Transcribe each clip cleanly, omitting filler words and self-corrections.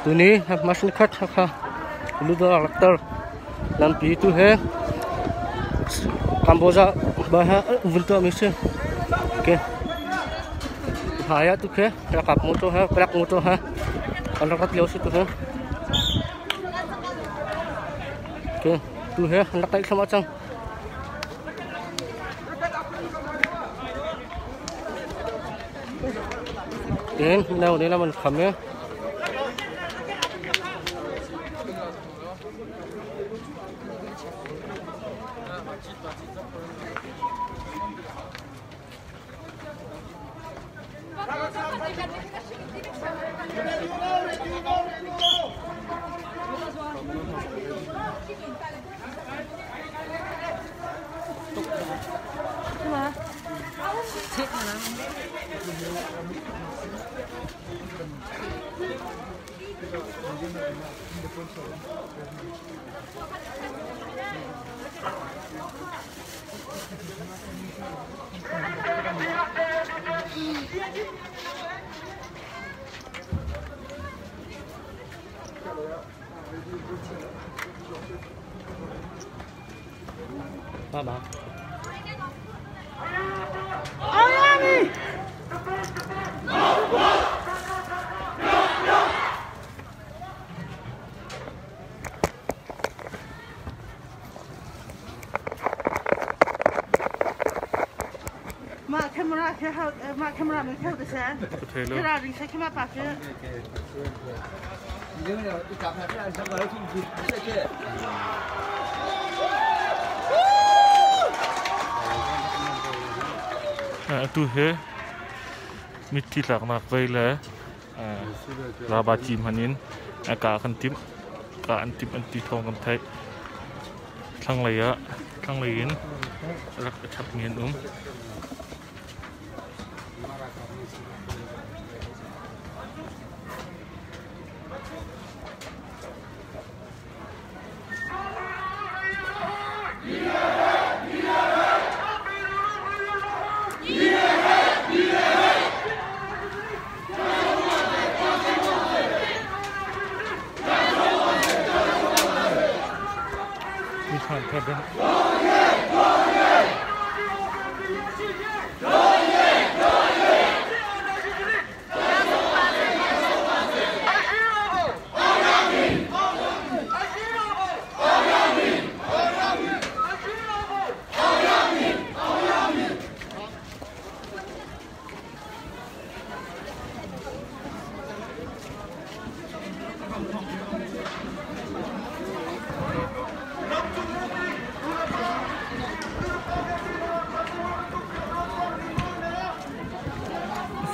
Tuni machine khat kha ludo a rak tar. Lampi tu he Kamboja ba ha vun tuah mi si. Okay. Haya tu khe rakap motor ha truck motor ha an rak lio si tu he. Okay. Tu he an rak taih thlam cang. Tin mino nih lam an kham i Ba ba. Mah camera khi hau mah camera min kheu te se. Camera ring se khima pa khi. Atu hi mithi tlaknak vei le raba ci hman in ka kan timh ka an timh an ti thawng kan theih. Thlanglei ah thlanglei in rak a chapmi an um.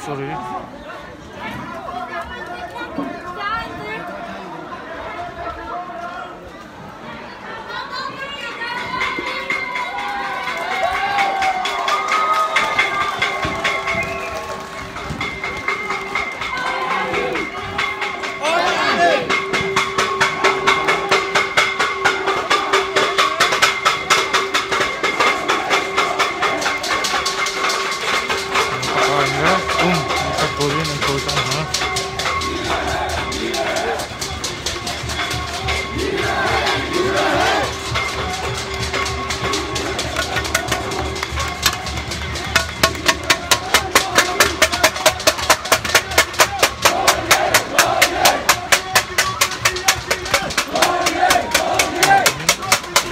Sorry.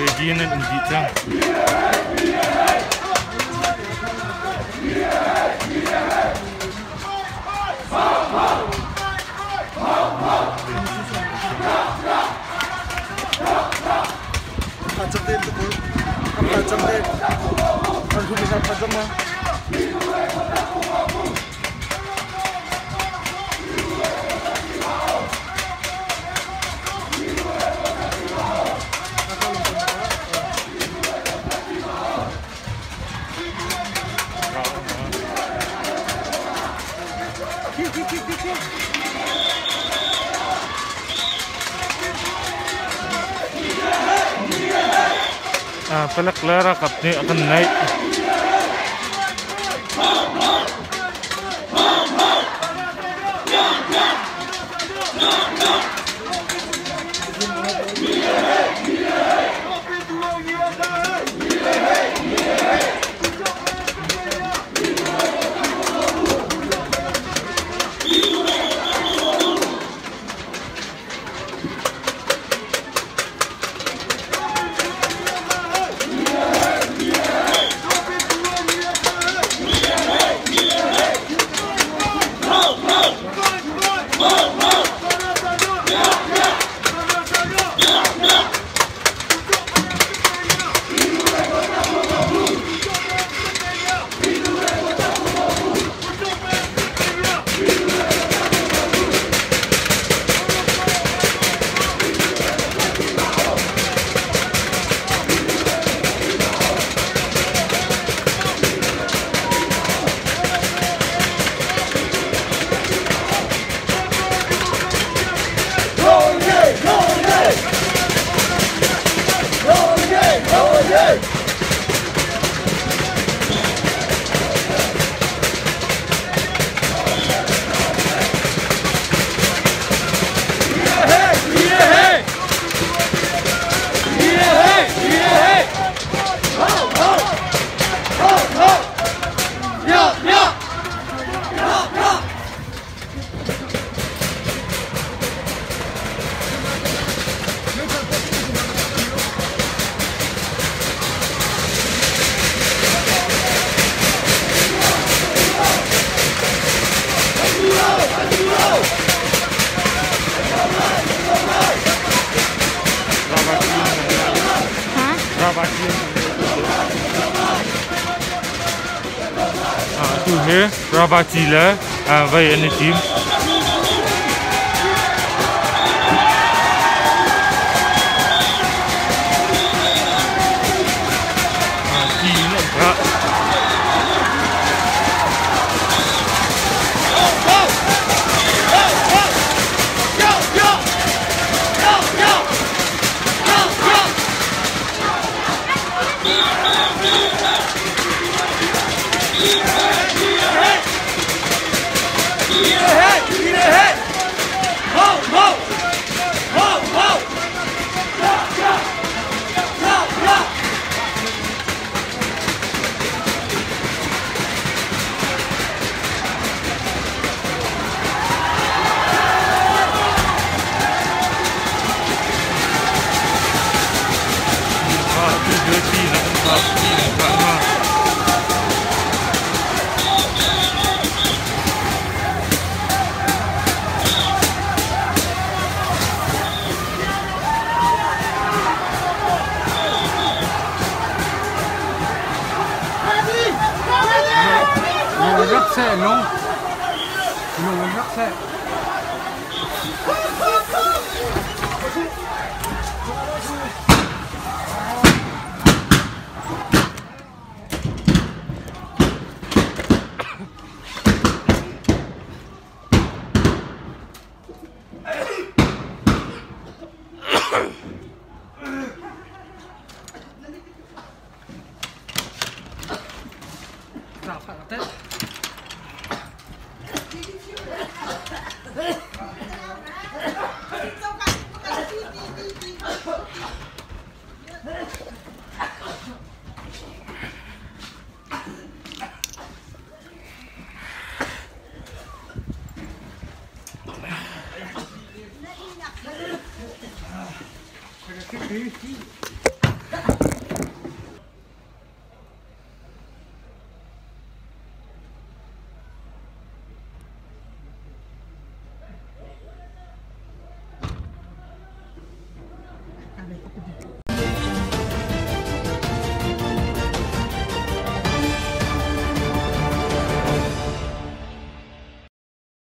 Ready nan um dih cang. Palek le ralkap nih a kan naih. Atu hi Ravaci le vei an i tim. Ti in an kah. Rak seh lung lung rak seh.